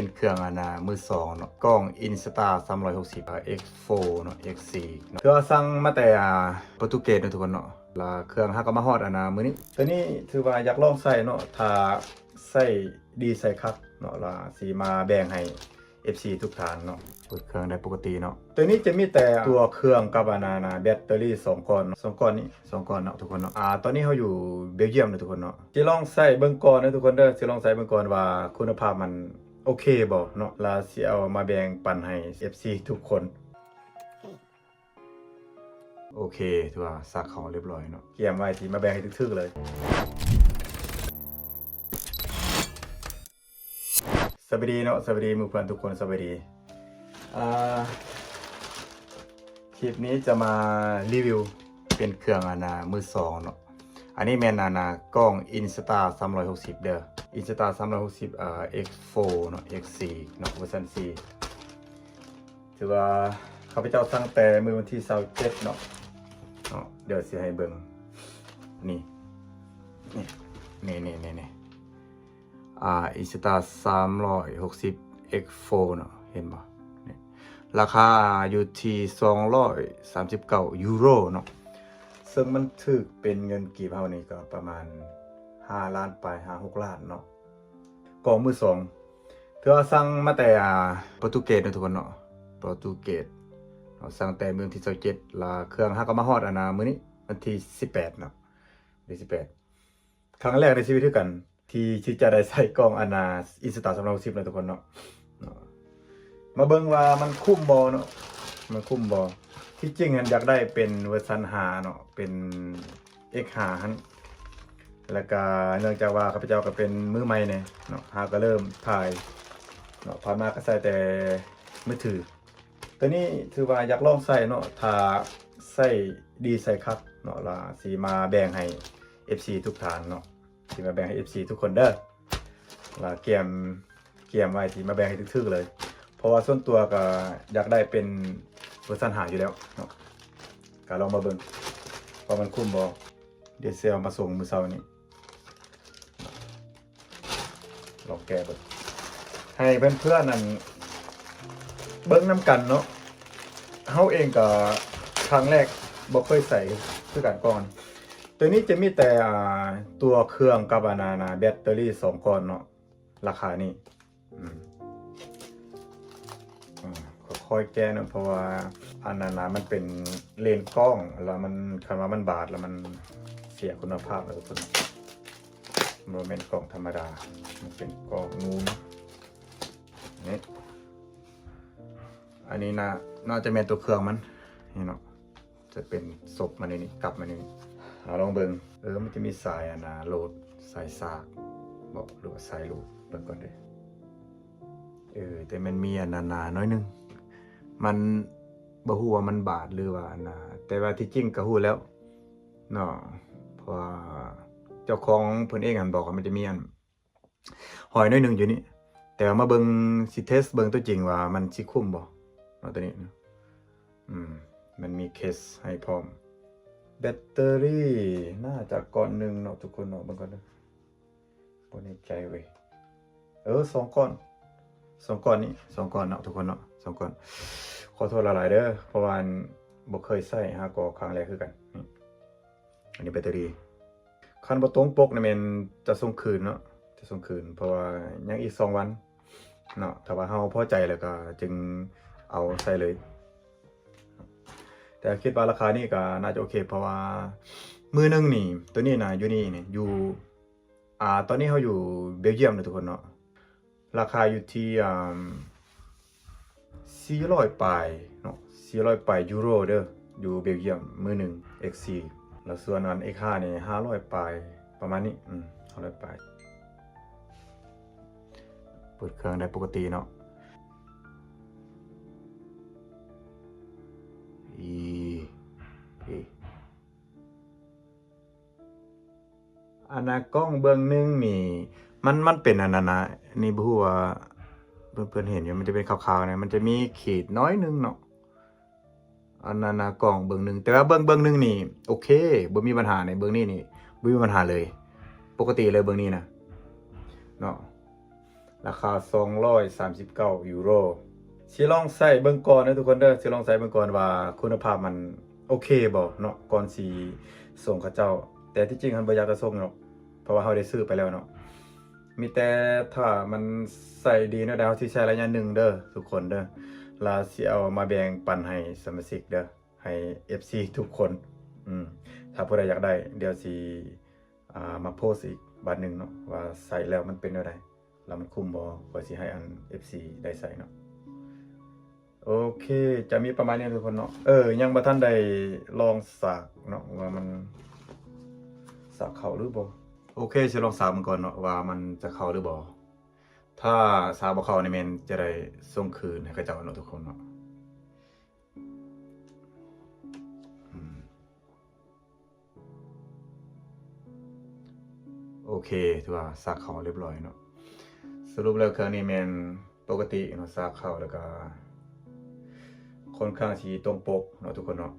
ປັນເຄື່ອງອັນນ່າມືສອງເນາະ ກ້ອງ Insta ສາມຮ້ອຍຫົກສິບ ເອັກໂຟ ເນາະ ເອັກສີ່ ເນາະ ຄືວ່າສັ່ງມາແຕ່ ອ່າ ໂປຣຕຸເກດເນາະທຸກຄົນເນາະ ລະເຄື່ອງຫາກະມາຮອດອັນນ່າມື້ນີ້. ໂຕນີ້ຖືວ່າຢາກລອງໃຊ້ເນາະ ຖ້າໃຊ້ດີໃຊ້ຄັກເນາະ ລະຊິມາແບ່ງໃຫ້ ເອັຟຊີ ທຸກທ່ານເນາະ. ເປີດເຄື່ອງໄດ້ປົກກະຕິເນາະ. ໂຕນີ້ຈະມີແຕ່ຕົວເຄື່ອງກັບອັນນ່າ ແບັດເຕີຣີສອງກ້ອນເນາະ ສອງກ້ອນນີ້ ສອງກ້ອນເນາະທຸກຄົນເນາະ. ອ່າ ຕອນນີ້ເຮົາຢູ່ເບວຢ້ຽມເນາະທຸກຄົນເນາະ. ຊິລອງໃຊ້ເບິ່ງກ່ອນເນາະທຸກຄົນເດີ ຊິລອງໃຊ້ເບິ່ງກ່ອນວ່າຄຸນນະພາບມັນໂອເຄບໍ່ເນາະ ລະຊິເອົາມາແບ່ງປັນໃຫ້ ເອັຟຊີ ທຸກຄົນ. ໂອເຄ ຖືວ່າຊັກເຂົ້າຮຽບຮ້ອຍເນາະ ກຽມໄວ້ຊິມາແບ່ງໃຫ້ຖືກໆເລີຍ. ສະບາຍດີເນາະ ສະບາຍດີໝູ່ເພື່ອນທຸກຄົນ ສະບາຍດີ. ອ່າ ຄລິບນີ້ຈະມາຣີວິວເປັນເຄື່ອງອັນນ່າມືສອງເນາະ. ອັນນີ້ແມ່ນອັນນ່າກ້ອງ Insta ສາມຮ້ອຍຫົກສິບເດີ Insta ສາມຮ້ອຍຫົກສິບ ອ່າ ເອັກໂຟ ເນາະ ເອັກສີ່ ເນາະ ເວີຊັນສີ່. ຖືວ່າຂ້າພະເຈົ້າສັ່ງແຕ່ມື້ວັນທີຊາວເຈັດເນາະ ເນາະ ດຽວຊິໃຫ້ເບິ່ງ ນີ້ ນີ້ ນີ້ ນີ້ ນີ້ ອ່າ Insta ສາມຮ້ອຍຫົກສິບ ເອັກໂຟ ເນາະ ເຫັນບໍ່ ນີ້ ລາຄາຢູ່ທີ່ສອງຮ້ອຍສາມສິບເກົ້າຢູໂຣເນາະ ເຊິ່ງມັນຖືກເປັນເງິນກີບເຮົານີ້ກໍປະມານຫ້າລ້ານປາຍ ຫ້າຫົກລ້ານເນາະ. ກ້ອງມືສອງ ຖືວ່າສັ່ງມາແຕ່ ອ່າ ໂປຣຕຸເກດເນາະທຸກຄົນເນາະ ໂປຣຕຸເກດເນາະ ສັ່ງແຕ່ມື້ວັນທີຊາວເຈັດ ລະເຄື່ອງຫາກະມາຮອດອັນນ່າມື້ນີ້ວັນທີສິບແປດເນາະ ວັນທີສິບແປດ. ຄັ້ງແລກໃນຊີວິດຄືກັນ ທີ່ ທີ່ຈະໄດ້ໃຊ້ກ້ອງອັນນ່າ Insta ສາມຮ້ອຍຫົກສິບເນາະທຸກຄົນເນາະ ເນາະ ມາເບິ່ງວ່າມັນຄຸ້ມບໍ່ເນາະ ມັນຄຸ້ມບໍ່. ທີ່ຈິງຫັ້ນຢາກໄດ້ເປັນເວີຊັນຫ້າເນາະ ເປັນ ເອັກຫ້າຫັ້ນ ແລ້ວກະເນື່ອງຈາກວ່າຂ້າພະເຈົ້າກະເປັນມືໃໝ່ແດ່ເນາະ ຫາກະເລີ່ມຖ່າຍເນາະ ຜ່ານມາກະໃຊ້ແຕ່ມືຖື. ໂຕນີ້ຖືວ່າຢາກລອງໃຊ້ເນາະ ຖ້າໃຊ້ດີໃຊ້ຄັກເນາະ ລະຊິມາແບ່ງໃຫ້ ເອັຟຊີ ທຸກທ່ານເນາະ ຊິມາແບ່ງໃຫ້ ເອັຟຊີ ທຸກຄົນເດີ ລະກຽມ ກຽມໄວ້ຊິມາແບ່ງໃຫ້ຖືກໆເລີຍ ເພາະວ່າສ່ວນຕົວກະຢາກໄດ້ເປັນເວີຊັນຫ້າຢູ່ແລ້ວເນາະ. ກະລອງມາເບິ່ງວ່າມັນຄຸ້ມບໍ່ ດຽວຊິເອົາມາສົ່ງມື້ເຊົ້ານີ້ ລອງແກະເບິ່ງ ໃຫ້ເພື່ອນໆນັ້ນເບິ່ງນຳກັນເນາະ. ເຮົາເອງກະຄັ້ງແລກ ບໍ່ເຄີຍໃຊ້ຄືກັນກ່ອນ. ໂຕນີ້ຈະມີແຕ່ ອ່າ ຕົວເຄື່ອງກັບອັນນັ້ນນະ ແບັດເຕີຣີສອງກ້ອນເນາະ ລາຄານີ້ ອືມ ອືມ ຄ່ອຍໆແກະເນາະ ເພາະວ່າອັນນັ້ນນະ ມັນເປັນເລນກ້ອງ ລະມັນ ຄັນວ່າມັນບາດລະມັນເສຍຄຸນນະພາບເນາະທຸກຄົນ. ບໍ່ແມ່ນກ້ອງທຳມະດາ ມັນເປັນກ້ອງນູນ ນີ້ ອັນນີ້ນະ ໜ້າຈະແມ່ນຕົວເຄື່ອງມັນ ນີ້ເນາະ. ຈະເປັນສົບມາໃນນີ້ ກັບມາໃນນີ້ ເຮົາລອງເບິ່ງ. ເອີ ມັນຈະມີສາຍອັນນາໂຫຼດ ສາຍສາກບໍ ຫຼືວ່າສາຍລູດ ເບິ່ງກ່ອນເດີ. ເອີ ແຕ່ມັນມີອັນນາໜ້ອຍໜຶ່ງ ມັນບໍ່ຮູ້ວ່າມັນບາດ ຫຼືວ່າອັນນາ ແຕ່ວ່າທີ່ຈິງກະຮູ້ແລ້ວເນາະ ເພາະວ່າເຈົ້າຂອງເພິ່ນເອງຫັ້ນບອກວ່າມັນຈະມີອັນ ຫອຍໜ້ອຍໜຶ່ງຢູ່ນີ້ ແຕ່ວ່າມາເບິ່ງ ຊິເທສເບິ່ງຕົວຈິງວ່າມັນຊິຄຸ້ມບໍ່ເນາະ ຕົວນີ້ນະ. ອືມ ມັນມີເຄສໃຫ້ພ້ອມ. ແບັດເຕີຣີໜ້າຈະກ້ອນໜຶ່ງເນາະທຸກຄົນເນາະ ເບິ່ງກ່ອນເດີ ບໍ່ແນ່ໃຈເວີຍ. ເອີ ສອງກ້ອນ ສອງກ້ອນນີ້ ສອງກ້ອນເນາະທຸກຄົນເນາະ ສອງກ້ອນ. ຂໍໂທດຫຼາຍໆເດີ ເພາະວ່າອັນ ບໍ່ເຄີຍໃຊ້ ຫາກໍຄັ້ງແລກຄືກັນ. ນີ້ ອັນນີ້ແບັດເຕີຣີ ຄັນບໍ່ຕົງປົກນີ້ແມ່ນຈະສົ່ງຄືນເນາະ ຈະສົ່ງຄືນ ເພາະວ່າຍັງອີກສອງວັນເນາະ ຖ້າວ່າເຮົາພໍໃຈແລ້ວກະຈຶ່ງເອົາໃສ່ເລີຍ. ແຕ່ຄິດວ່າລາຄານີ້ກະໜ້າຈະໂອເຄ ເພາະວ່າມື້ໜຶ່ງນີ້ ໂຕນີ້ນະ ຢູ່ນີ້ນີ້ ຢູ່ ອ່າ ຕອນນີ້ເຮົາຢູ່ເບວຢ້ຽມເນາະທຸກຄົນເນາະ. ລາຄາຢູ່ທີ່ ອ່າ ສີ່ຮ້ອຍປາຍເນາະ ສີ່ຮ້ອຍປາຍຢູໂຣເດີ ຢູ່ເບວຢ້ຽມ ມື້ໜຶ່ງ ເອັກສີ່ ແລ້ວສ່ວນອັນ ເອັກຫ້ານີ້ ຫ້າຮ້ອຍປາຍ ປະມານນີ້ ອືມ ຫ້າຮ້ອຍປາຍ. ເປີດເຄື່ອງໄດ້ປົກກະຕິເນາະ ອີ ອີ. ອັນນາກ້ອງເບື້ອງໜຶ່ງນີ້ ມັນ ມັນເປັນອັນນັ້ນນະ ນີ້ບໍ່ຮູ້ວ່າເພື່ອນໆເຫັນຢູ່ ມັນຈະເປັນຂາວໆນະ ມັນຈະມີຂີດໜ້ອຍໜຶ່ງເນາະ. ອັນນັ້ນນະກ້ອງເບື້ອງໜຶ່ງ ແຕ່ວ່າເບື້ອງ ເບື້ອງໜຶ່ງນີ້ໂອເຄ ບໍ່ມີບັນຫາໃນເບື້ອງນີ້ນີ້ ບໍ່ມີບັນຫາເລີຍ ປົກກະຕິເລີຍເບື້ອງນີ້ນະເນາະ. ລາຄາສອງຮ້ອຍສາມສິບເກົ້າຢູໂຣ. ຊິລອງໃຊ້ເບິ່ງກ່ອນເດີທຸກຄົນເດີ, ຊິລອງໃຊ້ເບິ່ງກ່ອນວ່າຄຸນນະພາບມັນໂອເຄບໍ່ເນາະ ກ່ອນຊິສົ່ງເຂົາເຈົ້າ. ແຕ່ທີ່ຈິງຫັ້ນບໍ່ຢາກຈະສົ່ງເນາະ ເພາະວ່າເຮົາໄດ້ຊື້ໄປແລ້ວເນາະ. ມີແຕ່ຖ້າມັນໃຊ້ດີແນວໃດ ເຮົາຊິໃຊ້ໄລຍະໜຶ່ງເດີທຸກຄົນເດີ, ລະຊິເອົາມາແບ່ງປັນໃຫ້ສະມາຊິກເດີ ໃຫ້ເອັຟຊີທຸກຄົນ. ອືມ ຖ້າຜູ້ໃດຢາກໄດ້ ດຽວຊິ ອ່າ ມາໂພສອີກບາດໜຶ່ງເນາະ ວ່າໃຊ້ແລ້ວມັນເປັນແນວໃດ ລະມັນຄຸ້ມບໍ່ ຂ້ອຍຊິໃຫ້ອັນເອັຟຊີໄດ້ໃຊ້ເນາະ. ໂອເຄ ຈະມີປະມານນີ້ທຸກຄົນເນາະ. ເອີ ຍັງບໍ່ທັນໄດ້ລອງສາກເນາະ ວ່າມັນສາກເຂົ້າຫຼືບໍ່. ໂອເຄ ຊິລອງສາກມັນກ່ອນເນາະ ວ່າມັນຈະເຂົ້າຫຼືບໍ່. ຖ້າສາກບໍ່ເຂົ້ານີ້ແມ່ນຈະໄດ້ສົ່ງຄືນໃຫ້ເຂົາເຈົ້າເນາະທຸກຄົນເນາະ. ອືມ ໂອເຄ ຖືວ່າສາກເຂົ້າຮຽບຮ້ອຍເນາະ. ສະຫຼຸບແລ້ວເຄື່ອງນີ້ແມ່ນປົກກະຕິເນາະ ສາກເຂົ້າ ແລ້ວກະຄ່ອນຂ້າງຊິຕົງປົກເນາະທຸກຄົນເນາະ.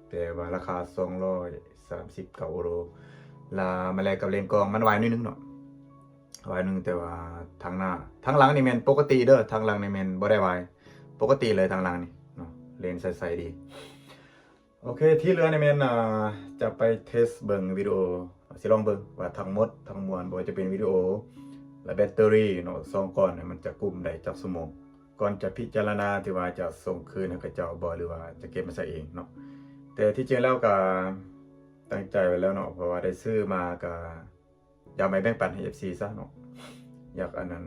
ແຕ່ວ່າລາຄາສອງຮ້ອຍສາມສິບເກົ້າຢູໂຣ ລະມາແລກກັບເລນກ້ອງ ມັນວາຍໜ້ອຍໜຶ່ງເນາະ ວາຍໜຶ່ງ. ແຕ່ວ່າທາງໜ້າ ທາງຫຼັງນີ້ແມ່ນປົກກະຕິເດີ, ທາງຫຼັງນີ້ແມ່ນບໍ່ໄດ້ວາຍ ປົກກະຕິເລີຍທາງຫຼັງນີ້ເນາະ ເລນໃສໆດີ. ໂອເຄ ທີ່ເຫຼືອນີ້ແມ່ນ ອ່າ ຈະໄປເທສເບິ່ງວິດີໂອ ຊິລອງເບິ່ງວ່າທັງໝົດທັງມວນ ບໍ່ວ່າຈະເປັນວິດີໂອ ແລະ ແບັດເຕີຣີເນາະ ສອງກ້ອນ ມັນຈະກຸ້ມໄດ້ຈັກຊົ່ວໂມງ ກ່ອນຈະພິຈາລະນາທີ່ວ່າຈະສົ່ງຄືນໃຫ້ເຂົາເຈົ້າບໍ່ ຫຼືວ່າຈະເກັບມາໃຊ້ເອງເນາະ. ແຕ່ທີ່ຈິງແລ້ວກະຕັ້ງໃຈໄວ້ແລ້ວເນາະ ເພາະວ່າໄດ້ຊື້ມາກະ ຢາກມາແບ່ງປັນໃຫ້ເອັຟຊີຊະເນາະ, ຢາກອັນນັ້ນ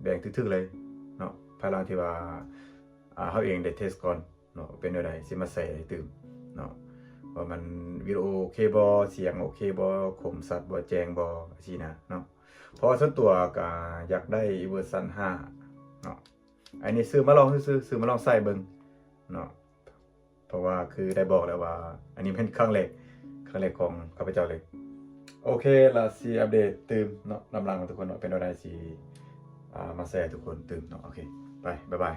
ແບ່ງຖືກໆເລີຍເນາະ ພາຍຫຼັງທີ່ວ່າ ອ່າ ເຮົາເອງໄດ້ເທສກ່ອນເນາະ ເປັນແນວໃດ ຊິມາແຊໃຫ້ຕື່ມເນາະ ວ່າມັນວິດີໂອໂອເຄບໍ່ ສຽງໂອເຄບໍ່ ຄົມຊັດບໍ່ ແຈ້ງບໍ່ ຊີ້ນະເນາະ. ເພາະວ່າສ່ວນຕົວກະຢາກໄດ້ເວີຊັນຫ້າເນາະ. ອັນນີ້ຊື້ມາລອງຊື່ໆ ຊື້ມາລອງໃຊ້ເບິ່ງເນາະ ເພາະວ່າຄືໄດ້ບອກແລ້ວວ່າ ອັນນີ້ເປັນຄັ້ງແລກ ຄັ້ງແລກຂອງຂ້າພະເຈົ້າເລີຍ. ໂອເຄ ລະຊິອັບເດດຕື່ມເນາະ ນຳຫຼັງທຸກຄົນເນາະ ເປັນແນວໃດຊິ ອ່າ ມາແຊໃຫ້ທຸກຄົນຕື່ມເນາະ. ໂອເຄ ໄປ ບາຍບາຍ.